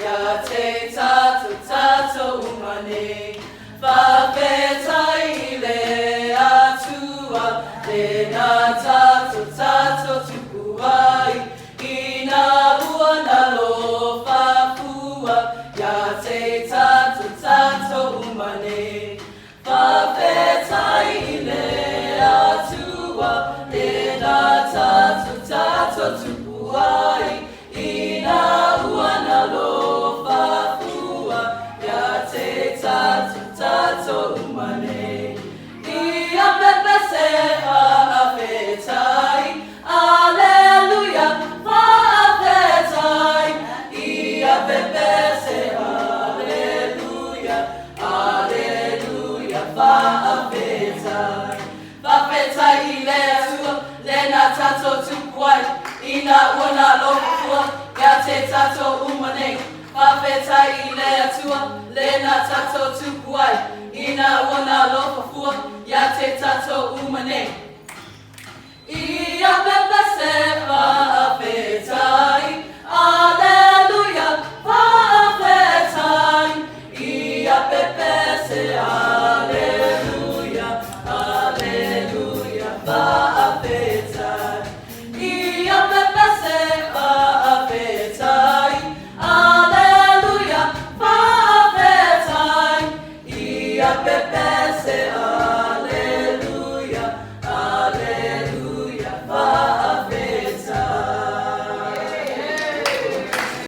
Ia te tatou tatou uma nei. Faafetai i le Atua, lena tatou tatou tupu ai, Ina ua nalofa fua, Ia te tatou tatou uma nei. Faafetai i le Atua, lena tatou tatou tupu ai, Ina ua nalofa fua, Ia te tatou tatou uma nei. Ia pepese faafetai, Aleluia, faafetai. Ia pepese, Aleluia, Aleluia, faafetai. Faafetai i le Atua, lena tatou tupu ai, Ina ua nalofa fua, Ia te tatou uma nei. Faafetai i le Atua, lena tatou tupu ai, Ina ua nalofa fua, Ia te tatou uma nei. Ia pepese.